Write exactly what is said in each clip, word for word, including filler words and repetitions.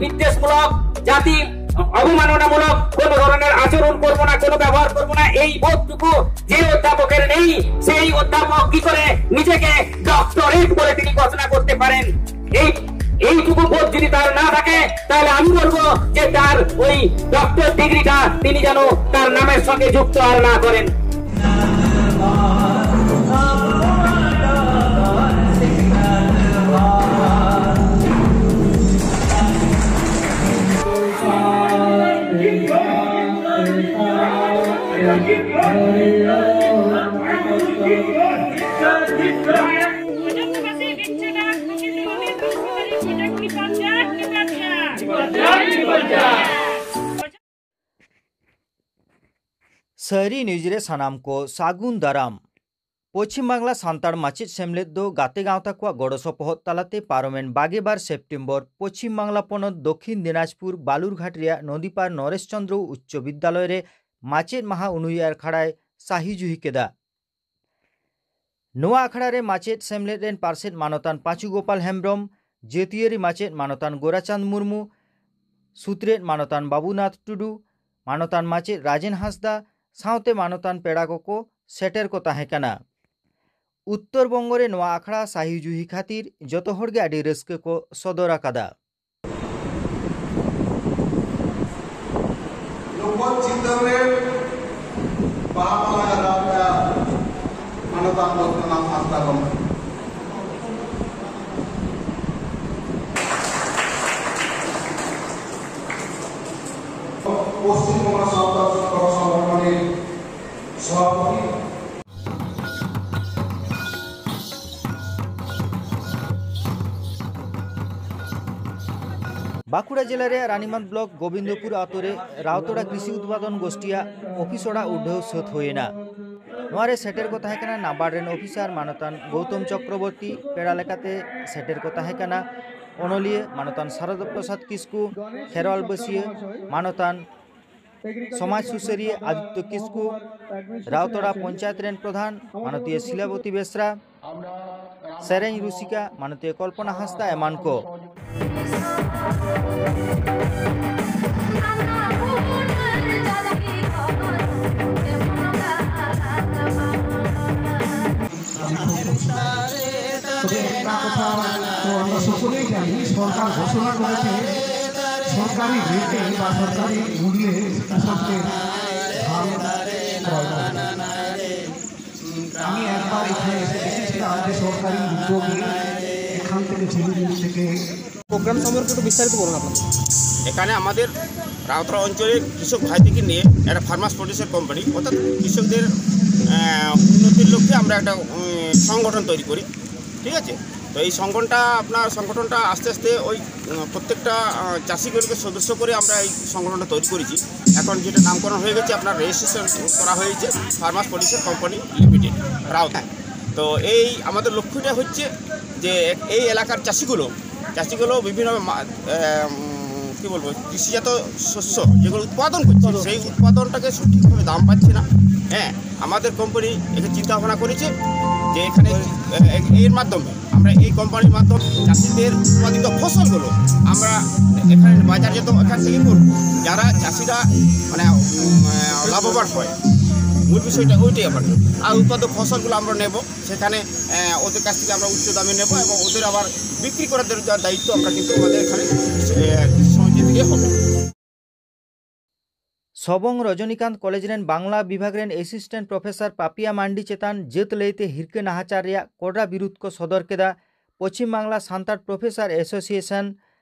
বিদ্বেষমূলক, জাতি অবমাননামূলক কোনো ধরনের আচরণ করব না, কোনো ব্যবহার করব না। এই বোধটুকু যে অধ্যাপকের নেই, সেই অধ্যাপক কি করে নিজেকে ডক্টরেট বলে তিনি ঘোষণা করতে পারেন? এই এইটুকু বোধ যদি তার না থাকে, তাহলে আমি বলবো যে তার ওই ডক্টর ডিগ্রিটা তিনি যেন তার নামের সঙ্গে যুক্ত আর না করেন। ᱥᱟᱹᱨᱤ ᱱᱤᱭᱩᱡᱽ ᱨᱮ ᱥᱟᱱᱟᱢ ᱠᱚ ᱥᱟᱹᱜᱩᱱ ᱫᱟᱨᱟᱢ᱾ ᱯᱚᱪᱷᱤᱢ ᱵᱟᱝᱞᱟ ᱥᱟᱱᱛᱟᱲ ᱢᱟᱪᱮᱫ ᱥᱮᱢᱞᱮᱫ ᱫᱚ ᱜᱟᱛᱮ ᱜᱟᱶᱛᱟ ᱠᱚᱣᱟᱜ ᱜᱚᱲᱚ ᱥᱚᱯᱚᱦᱚᱫ ᱛᱟᱞᱟᱛᱮ ᱯᱟᱨᱚᱢᱮᱱ ᱵᱟᱜᱮ ᱵᱟᱨ ᱥᱮᱯᱴᱮᱢᱵᱚᱨ ᱯᱚᱪᱷᱤᱢ ᱵᱟᱝᱞᱟ ᱯᱚᱱᱚᱛ ᱫᱚᱠᱷᱤᱱ ᱫᱤᱱᱟᱡᱽᱯᱩᱨ ᱵᱟᱞᱩᱨᱜᱷᱟᱴ ᱨᱮᱭᱟᱜ ᱱᱚᱫᱤᱯᱟᱨ ᱱᱚᱨᱮᱥ ᱪᱚᱸᱫᱽᱨᱚ ᱩᱪᱪᱚ ᱵᱤᱫᱽᱫᱟᱞᱚᱭ ᱨᱮ ᱢᱟᱪᱮᱫ ᱢᱟᱦᱟ ᱩᱱᱩᱭ ᱟᱠᱷᱲᱟᱭ ᱥᱟᱹᱦᱤ ᱡᱩᱦᱤ ᱠᱮᱫᱟ᱾ ᱱᱚᱣᱟ ᱟᱠᱷᱲᱟ ᱨᱮ ᱢᱟᱪᱮᱫ ᱥᱮᱢᱞᱮᱫ ᱨᱮᱱ ᱯᱟᱨᱥᱮᱛ ᱢᱟᱱᱚᱛᱟᱱ ᱯᱟᱸᱪᱩ ᱜᱳᱯᱟᱞ ᱦᱮᱢᱵᱽᱨᱚᱢ, ᱡᱟᱹᱛᱤᱭᱟᱹᱨᱤ ᱢᱟᱪᱮᱫ ᱢᱟᱱᱚᱛᱟᱱ ᱜᱳᱨᱟᱪᱟᱸᱫᱽ ᱢᱩᱨᱢᱩ, ᱥᱩᱛᱨᱮᱛ ᱢᱟᱱᱚᱛᱟᱱ ᱵᱟᱵᱩᱱᱟᱛᱷ ᱴᱩᱰᱩ, ᱢᱟᱱᱚᱛᱟᱱ ᱢᱟᱪᱮᱫ ᱨᱟᱡᱮᱱ ᱦᱟᱸᱥᱫᱟ ᱥᱟᱶᱛᱮ ᱢᱟᱱᱚᱛᱟᱱ ᱯᱮᱲᱟ ᱠᱚᱠᱚ ᱥᱮᱴᱮᱨ ᱠᱚ ᱛᱟᱦᱮᱸ ᱠᱟᱱᱟ᱾ ᱩᱛᱛᱚᱨ ᱵᱚᱝᱜᱚ ᱨᱮ ᱱᱚᱣᱟ ᱟᱠᱷᱲᱟ ᱥᱟᱹᱦᱤ ᱡᱩᱦᱤ ᱠᱷᱟᱹᱛᱤᱨ ᱡᱚᱛᱚ ᱦᱚᱲ ᱜᱮ ᱟᱹᱰᱤ ᱨᱟᱹᱥᱠᱟᱹ ᱠᱚ ᱥᱚᱫᱚᱨ ᱟᱠᱟᱫᱟ᱾ ᱱᱚᱠᱚᱞ ᱪᱤᱛᱟᱹᱨ ᱨᱮ ᱵᱟᱦᱟ ᱢᱟᱞᱟ ᱟᱨᱟᱣ ᱠᱮᱫᱟ ᱢᱟᱱᱚᱛᱟᱱ ᱵᱚᱫᱽᱨᱤᱱᱟᱛᱷ ᱦᱟᱸᱥᱫᱟ ᱜᱚᱢᱠᱮ᱾ ᱯᱚᱥᱪᱤᱢ ᱵᱚᱝᱜᱚ ᱥᱟᱶᱛᱟ ᱥᱚᱝᱜᱚ ᱥᱚᱝᱜᱚᱴᱷᱚᱱ ᱨᱤᱱᱤᱡ ᱥᱚᱵᱷᱟᱯᱚᱛᱤ᱾ ᱵᱟᱸᱠᱩᱲᱟ ᱡᱮᱞᱟ ᱨᱮᱭᱟᱜ ᱨᱟᱱᱤᱵᱟᱸᱫᱷ ᱵᱞᱚᱠ ᱜᱳᱵᱤᱱᱫᱚᱯᱩᱨ ᱟᱛᱳ ᱨᱮ ᱨᱟᱣᱛᱚᱲᱟ ᱠᱨᱤᱥᱤ ᱩᱛᱯᱟᱫᱚᱱ ᱜᱳᱥᱴᱤᱭᱟᱜ ᱚᱯᱷᱤᱥ ᱚᱲᱟᱜ ᱩᱰᱷᱟᱹᱣ ᱥᱟᱹᱛ ᱦᱩᱭᱮᱱᱟ᱾ ᱱᱚᱣᱟ ᱨᱮ ᱥᱮᱴᱮᱨ ᱠᱚ ᱛᱟᱦᱮᱸ ᱠᱟᱱᱟ ᱱᱟᱵᱟᱨᱰ ᱨᱮᱱ ᱚᱯᱷᱤᱥᱟᱨ ᱢᱟᱱᱚᱛᱟᱱ ᱜᱳᱣᱛᱚᱢ ᱪᱚᱠᱨᱚᱵᱚᱨᱛᱤ, ᱯᱮᱲᱟ ᱞᱮᱠᱟᱛᱮ ᱥᱮᱴᱮᱨ ᱠᱚ ᱛᱟᱦᱮᱸ ᱠᱟᱱᱟ ᱚᱱᱚᱞᱤᱭᱟᱹ ᱢᱟᱱᱚᱛᱟᱱ ᱥᱟᱨᱚᱫᱟ ᱯᱨᱚᱥᱟᱫᱽ ᱠᱤᱥᱠᱩ, ᱠᱷᱮᱨᱣᱟᱞ ᱵᱟᱹᱥᱤᱭᱟᱹ ᱢᱟᱱᱚᱛᱟᱱ ᱥᱚᱢᱟᱡᱽ ᱥᱩᱥᱟᱹᱨᱤᱭᱟᱹ ᱟᱫᱤᱛᱭᱚ ᱠᱤᱥᱠᱩ, ᱨᱟᱣᱛᱚᱲᱟ ᱯᱚᱧᱪᱟᱭᱮᱛ ᱨᱮᱱ ᱯᱨᱚᱫᱷᱟᱱ ᱢᱟᱱᱚᱛᱤᱭᱟᱹ ᱥᱤᱞᱟᱵᱚᱛᱤ ᱵᱮᱥᱨᱟ, ᱥᱮᱨᱮᱧ ᱨᱩᱥᱤᱠᱟ ᱢᱟᱱᱚᱛᱤᱭᱟᱹ ᱠᱚᱞᱯᱚᱱᱟ ᱦᱟᱸᱥᱫᱟ ᱮᱢᱟᱱ ᱠᱚ᱾ তবে একটা কথা তো আমরা সকলেই জানি, সরকার ঘোষণা করেছে সরকারি রেটে বা সরকারি মূল্যে কৃষকদের ধান ক্রয় করবে। আমি একবার এখানে এসে দেখেছিলাম যে সরকারি উদ্যোগে এখান থেকে ঝিলিমিলি থেকে প্রোগ্রাম সম্পর্কে একটু বিস্তারিত বলুন আপনার। এখানে আমাদের রাউতরা অঞ্চলের কৃষক ভাইদেরকে নিয়ে একটা ফার্মার্স প্রোডিউসার কোম্পানি, অর্থাৎ কৃষকদের আহ, উন্নতির লক্ষ্যে আমরা একটা উম, সংগঠন তৈরি করি। ঠিক আছে? তো এই সংগঠনটা আপনার সংগঠনটা আস্তে আস্তে ওই উম, প্রত্যেকটা আহ, চাষিগুলোকে সদস্য করে আমরা এই সংগঠনটা তৈরি করেছি। এখন যেটা নামকরণ হয়ে গেছে, আপনার রেজিস্ট্রেশন করা হয়েছে ফার্মার্স প্রোডিউসার কোম্পানি লিমিটেড, রাউতা। তো এই আমাদের লক্ষ্যটা হচ্ছে যে এই এলাকার চাষিগুলো চাষিগুলো বিভিন্ন মা- আহ, উম, কি বলবো, কৃষিজাত শস্য যেগুলো উৎপাদন করছে, সেই উৎপাদনটাকে সঠিকভাবে দাম পাচ্ছে না। হ্যাঁ, আমাদের কোম্পানি একটা চিন্তা ভাবনা করেছে যে এখানে আহ, এর মাধ্যমে আমরা এই কোম্পানির মাধ্যমে চাষিদের উৎপাদিত ফসলগুলো আমরা এখানে বাজারজাত এখান থেকে করব। যারা চাষিরা মানে উম, আহ, লাভবান হয়, মূল বিষয়টা ওইটাই আমার। আর উৎপাদিত ফসলগুলো আমরা নেব, সেখানে আহ, ওদের কাছ থেকে আমরা উচ্চ দামে নেব এবং ওদের আবার বিক্রি করার দায়িত্ব আমরা কিন্তু আমাদের এখানে আহ, কৃষি সমিতি থেকে হবে। ᱥᱚᱵᱚᱝ ᱨᱚᱡᱚᱱᱤᱠᱟᱱᱛ ᱠᱚᱞᱮᱡᱽ ᱨᱮᱱ ᱵᱟᱝᱞᱟ ᱵᱤᱵᱷᱟᱜᱽ ᱨᱮᱱ ᱮᱥᱤᱥᱴᱮᱱᱴ ᱯᱨᱚᱯᱷᱮᱥᱚᱨ ᱯᱟᱯᱤᱭᱟ ᱢᱟᱱᱰᱤ ᱪᱮᱛᱟᱱ ᱡᱟᱹᱛ ᱞᱟᱹᱭᱛᱮ ᱦᱤᱨᱠᱟᱹ ᱱᱟᱦᱟᱪᱟᱨ ᱨᱮᱭᱟᱜ ᱠᱚᱰᱟ ᱵᱤᱨᱩᱫᱷ ᱠᱚ ᱥᱚᱫᱚᱨ ᱠᱮᱫᱟ Paschim Bangla Santal professor association,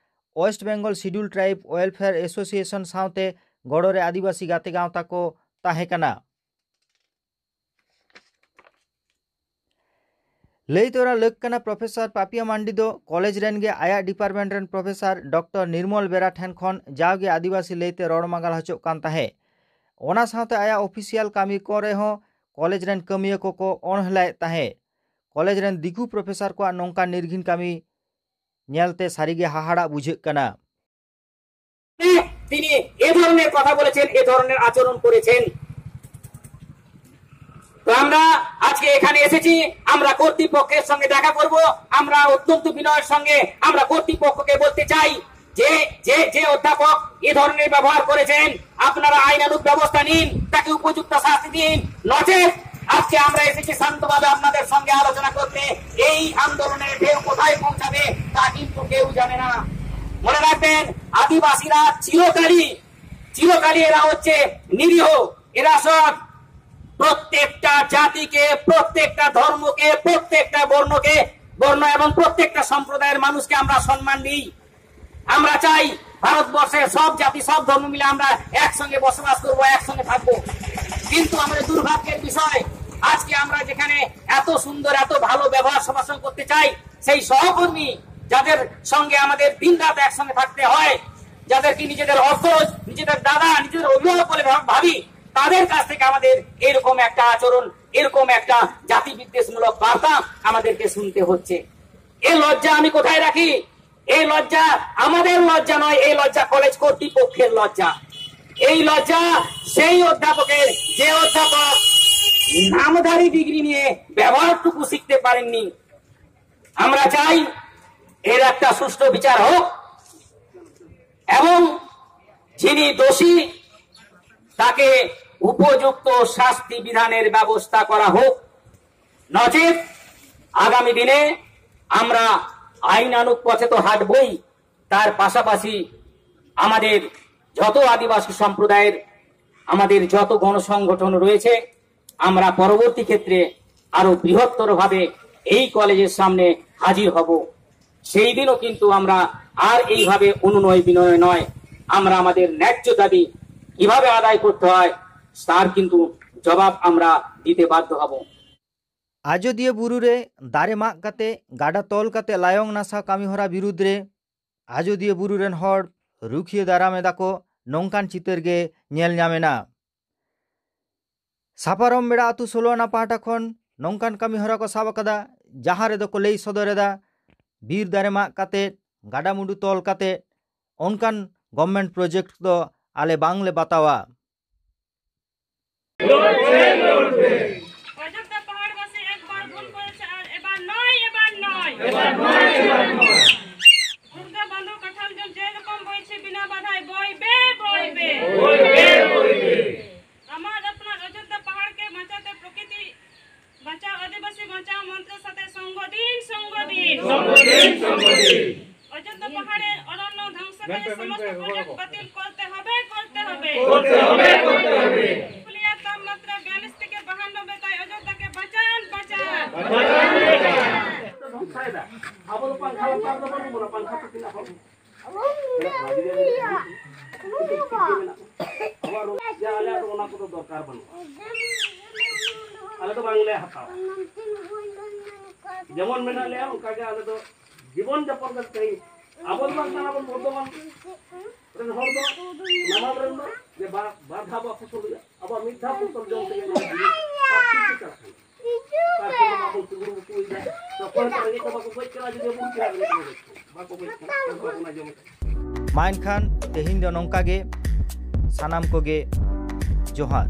West Bengal scheduled tribe welfare association ᱥᱟᱶᱛᱮ ᱜᱚᱲᱚ ᱨᱮ ᱟᱹᱫᱤᱵᱟᱹᱥᱤ ᱜᱟᱛᱮ ᱜᱟᱶᱛᱟ ᱠᱚ ᱛᱟᱦᱮᱸ ᱠᱟᱱᱟ᱾ ᱞᱟᱹᱭ ᱛᱚᱨᱟ ᱞᱟᱹᱠ ᱠᱟᱱᱟ, ᱯᱨᱚᱯᱷᱮᱥᱚᱨ ᱯᱟᱯᱤᱭᱟ ᱢᱟᱱᱰᱤ ᱫᱚ ᱠᱚᱞᱮᱡᱽ ᱨᱮᱱ ᱜᱮ ᱟᱭᱟᱜ ᱰᱤᱯᱟᱨᱴᱢᱮᱱᱴ ᱨᱮᱱ ᱯᱨᱚᱯᱷᱮᱥᱚᱨ ᱰᱚᱠᱴᱚᱨ ᱱᱤᱨᱢᱚᱞ ᱵᱮᱨᱟ ᱴᱷᱮᱱ ᱠᱷᱚᱱ ᱡᱟᱣᱜᱮ ᱟᱹᱫᱤᱵᱟᱹᱥᱤ ᱞᱟᱹᱭᱛᱮ ᱨᱚᱲ ᱢᱟᱜᱟᱞ ᱦᱚᱪᱚᱜ ᱠᱟᱱ ᱛᱟᱦᱮᱸ᱾ ᱚᱱᱟ ᱥᱟᱶᱛᱮ ᱟᱭᱟᱜ ᱚᱯᱷᱤᱥᱤᱭᱟᱞ ᱠᱟᱹᱢᱤ ᱠᱚᱨᱮ ᱦᱚᱸ ᱠᱚᱞᱮᱡᱽ ᱨᱮᱱ ᱠᱟᱹᱢᱤᱭᱟᱹ ᱠᱚᱠᱚ ᱚᱬᱦᱮᱞᱟᱭᱮᱫ ᱛᱟᱦᱮᱸ᱾ ᱠᱚᱞᱮᱡᱽ ᱨᱮᱱ ᱫᱤᱠᱩ ᱯᱨᱚᱯᱷᱮᱥᱚᱨ ᱠᱚᱣᱟᱜ ᱱᱚᱝᱠᱟ ᱱᱤᱨᱜᱷᱤᱱ ᱠᱟᱹᱢᱤ ᱧᱮᱞᱛᱮ ᱥᱟᱹᱨᱤᱜᱮ ᱦᱟᱦᱟᱲᱟᱜ ᱵᱩᱡᱷᱟᱹᱜ ᱠᱟᱱᱟ᱾ তিনি এ ধরনের কথা বলেছেন, এ ধরনের আচরণ করেছেন। তো আমরা আজকে এখানে এসেছি, আমরা কর্তৃপক্ষের সঙ্গে দেখা করব। আমরা অত্যন্ত বিনয়ের সঙ্গে আমরা কর্তৃপক্ষকে বলতে চাই, যে যে যে অধ্যাপক এ ধরনের ব্যবহার করেছেন, আপনারা আইনানুগ ব্যবস্থা নিন, তাকে উপযুক্ত শাস্তি দিন। নচেত আজকে আমরা এসেছি শান্তভাবে আপনাদের সঙ্গে আলোচনা করতে। এই আন্দোলনের ঢেউ কোথায় পৌঁছাবে, তা কিন্তু কেউ জানে না। মনে রাখবেন, আদিবাসীরা চিরকালই চিরকালই এরা হচ্ছে নিরীহ। এরা সব প্রত্যেকটা জাতিকে, প্রত্যেকটা ধর্মকে, প্রত্যেকটা বর্ণকে, বর্ণ এবং প্রত্যেকটা সম্প্রদায়ের মানুষকে আমরা সম্মান দিই। আমরা চাই ভারতবর্ষের সব জাতি, সব ধর্ম মিলে আমরা একসঙ্গে বসবাস করব, একসঙ্গে থাকবো। কিন্তু আমাদের দুর্ভাগ্যের বিষয়, আজকে আমরা যেখানে এত সুন্দর, এত ভালো ব্যবহার সবার সঙ্গে করতে চাই, সেই সহকর্মী যাদের সঙ্গে আমাদের দিন রাত একসঙ্গে থাকতে হয়, যাদেরকে নিজেদের অগ্রজ, নিজেদের দাদা, নিজেদের অভিভাবক বলে ভাব- ভাবি, তাদের কাছ থেকে আমাদের এরকম একটা আচরণ, এরকম একটা জাতি বিদ্বেষমূলক বার্তা আমাদেরকে শুনতে হচ্ছে। এ লজ্জা আমি কোথায় রাখি? এই লজ্জা আমাদের লজ্জা নয়, এই লজ্জা কলেজ কর্তৃপক্ষের লজ্জা। এই লজ্জা সেই অধ্যাপকের, যে অধ্যাপক নামধারী ডিগ্রি নিয়ে ব্যবহারটুকু শিখতে পারেননি। আমরা চাই এর একটা সুষ্ঠু বিচার হোক এবং যিনি দোষী তাকে উপযুক্ত শাস্তি বিধানের ব্যবস্থা করা হোক। নচেত আগামী দিনে আমরা আইনানুগ পথে তো হাঁটবই, তার পাশাপাশি আমাদের যত আদিবাসী সম্প্রদায়ের, আমাদের যত গণসংগঠন রয়েছে, আমরা পরবর্তী ক্ষেত্রে আরো বৃহত্তরভাবে এই কলেজের সামনে হাজির হব। সেই দিনও কিন্তু আমরা আর এইভাবে অনুনয় বিনয় নয়, আমরা আমাদের ন্যায্য দাবি কিভাবে আদায় করতে হয়, তার কিন্তু জবাব আমরা দিতে বাধ্য হব। ᱟᱡᱳᱫᱤᱭᱟᱹ ᱵᱩᱨᱩ ᱨᱮ ᱫᱟᱨᱮ ᱢᱟᱜ ᱠᱟᱛᱮ ᱜᱟᱰᱟ ᱛᱚᱞ ᱠᱟᱛᱮ ᱞᱟᱭᱚᱝ ᱱᱟᱥᱟᱣ ᱠᱟᱹᱢᱤᱦᱚᱨᱟ ᱵᱤᱨᱩᱫᱽ ᱨᱮ ᱟᱡᱳᱫᱤᱭᱟᱹ ᱵᱩᱨᱩ ᱨᱮᱱ ᱦᱚᱲ ᱨᱩᱠᱷᱤᱭᱟᱹ ᱫᱟᱨᱟᱢ ᱮᱫᱟ ᱠᱚ, ᱱᱚᱝᱠᱟᱱ ᱪᱤᱛᱟᱹᱨ ᱜᱮ ᱧᱮᱞ ᱧᱟᱢ ᱮᱱᱟ᱾ ᱥᱟᱯᱟᱨᱚᱢ ᱵᱮᱲᱟ ᱟᱹᱛᱩ ᱥᱳᱞᱳ ᱟᱱᱟ ᱯᱟᱦᱴᱟ ᱠᱷᱚᱱ ᱱᱚᱝᱠᱟᱱ ᱠᱟᱹᱢᱤ ᱦᱚᱨᱟ ᱠᱚ ᱥᱟᱵ ᱟᱠᱟᱫᱟ, ᱡᱟᱦᱟᱸ ᱨᱮᱫᱚ ᱠᱚ ᱞᱟᱹᱭ ᱥᱚᱫᱚᱨ ᱮᱫᱟ, ᱵᱤᱨ ᱫᱟᱨᱮ ᱢᱟᱜ ᱠᱟᱛᱮ, ᱜᱟᱰᱟᱢᱩᱰᱩ ᱛᱚᱞ ᱠᱟᱛᱮ ᱚᱱᱠᱟᱱ ᱜᱚᱵᱷᱢᱮᱱᱴ ᱯᱨᱚᱡᱮᱠᱴ ᱫᱚ ᱟᱞᱮ ᱵᱟᱝᱞᱮ ᱵᱟᱛᱟᱣᱟ᱾ ᱚᱡᱳᱫᱽᱫᱷᱟ ᱯᱟᱦᱟᱲᱵᱟᱥᱤ ᱮᱠ ᱵᱟᱨ ᱵᱷᱩᱞ ᱠᱚᱨᱮ ᱥᱮ ᱟᱨ ᱮᱵᱟᱨ ᱱᱚᱭ, ᱮᱵᱟᱨ ᱱᱚᱭ, ᱮᱵᱟᱨ ᱱᱚᱭ, ᱮᱵᱟᱨ ᱱᱚᱭ᱾ ᱫᱩᱨᱜᱟ ᱵᱟᱸᱫᱷᱚ ᱠᱟᱴᱷᱟᱞ ᱡᱚᱢ ᱡᱮ ᱦᱳᱭ ᱜᱮ, ᱦᱳᱭ ᱜᱮ᱾ আমার আপনার অযোধ্যা পাহাড়কে বাঁচাতে প্রকৃতি বাঁচাও, আদিবাসী বাঁচাও মন্ত্রের সাথে সঙ্গ দিন, সঙ্গ দিন। সঙ্গ দিন, সঙ্গ দিন। অযোধ্যা পাহাড়ের অরণ্য ধ্বংসকারী সমস্ত প্রজেক্ট বাতিল করতে হবে, করতে হবে। করতে হবে, করতে হবে। পুরুলিয়ার তাপমাত্রা বিয়াল্লিশ থেকে বাহান্ন বেতায় অযোধ্যাকে বাঁচান, বাঁচান। ধ্বংᱥᱭᱮᱫᱟ᱾ ᱟᱵᱚ ᱫᱚ ᱯᱟᱝᱠᱷᱟ ᱞᱟᱛᱟᱨ ᱫᱚ ᱵᱟᱹᱱᱩᱜ ᱵᱚᱱᱟ, ᱯᱟᱝᱠᱷᱟ ᱛᱮ ᱛᱤᱱᱟᱹᱜ ᱦᱚᱲ ᱢᱮᱱᱟᱜ ᱵᱚᱱᱟ? ᱡᱩᱫᱤ ᱟᱵᱚ ᱴᱷᱤᱠ ᱴᱷᱤᱠ ᱜᱮ ᱢᱮᱱᱟᱜ ᱵᱚᱱᱟ᱾ ᱟᱵᱚᱣᱟᱜ ᱨᱳᱜᱽ ᱡᱟ ᱟᱞᱮᱭᱟᱜ ᱫᱚ ᱚᱱᱟ ᱠᱚᱫᱚ ᱫᱚᱨᱠᱟᱨ ᱵᱟᱹᱱᱩᱜᱼᱟ᱾ ᱟᱞᱮ ᱫᱚ ᱵᱟᱝᱞᱮ ᱦᱟᱛᱟᱣᱟ᱾ ᱡᱮᱢᱚᱱ ᱢᱮᱱᱟᱜ ᱞᱮᱭᱟ ᱚᱱᱠᱟ ᱜᱮ ᱟᱞᱮ ᱫᱚ ᱡᱤᱵᱚᱱ ᱡᱟᱯᱚᱱ ᱠᱟᱛᱮ ᱛᱮᱦᱮᱧ ᱟᱵᱚ ᱫᱚ ᱵᱟᱝ ᱠᱟᱱᱟ ᱵᱚᱱ ᱵᱚᱨᱫᱷᱚᱢᱟᱱ ᱨᱮᱱ ᱦᱚᱲ ᱫᱚ, ᱱᱟᱢᱟᱞ ᱨᱮᱱ ᱫᱚ, ᱡᱮ ᱵᱟᱨ, ᱵᱟᱨ ᱫᱷᱟᱣ ᱵᱟᱠᱚ ᱯᱷᱚᱥᱚᱞ ᱦᱩᱭᱩᱜᱼᱟ᱾ ᱟᱵᱚᱣᱟᱜ ᱢᱤᱫ ᱫᱷᱟᱣ ᱯᱷᱚᱥᱚᱞ ᱡᱚᱢ ᱛᱮᱜᱮ ᱱᱚᱣᱟ ᱡᱤᱣᱤ ᱯᱟᱹᱨᱥᱤ ᱠᱚ ᱪᱟᱞᱟᱜ ᱠᱟᱱᱟ᱾ ᱟᱨ ᱠᱚᱫᱚ ᱵᱟᱵᱚᱱ ᱠᱩᱨᱩᱢᱩᱴᱩᱭᱮᱫᱟ᱾ ᱛᱚᱠᱚᱭ ᱠᱚ ᱨᱮᱸᱜᱮᱡ ᱠᱚ ᱵᱟᱠᱚ ᱜᱚᱡ ᱠᱟᱱᱟ, ᱡᱩᱫᱤ ᱵᱚᱱ ᱪᱟᱞᱟᱜ ᱠᱟᱱᱟ, ᱵᱟᱠᱚ ᱜᱚᱡ ᱠᱟᱱᱟ, ᱵᱟᱵᱚᱱ ᱟᱸᱡᱚᱢ ᱠᱟᱱᱟ᱾ ᱢᱟ ᱮᱱᱠᱷᱟᱱ ᱛᱮᱦᱮᱧ ᱫᱚ ᱱᱚᱝᱠᱟ ᱜᱮ, ᱥᱟᱱᱟᱢ ᱠᱚᱜᱮ ᱡᱚᱦᱟᱨ᱾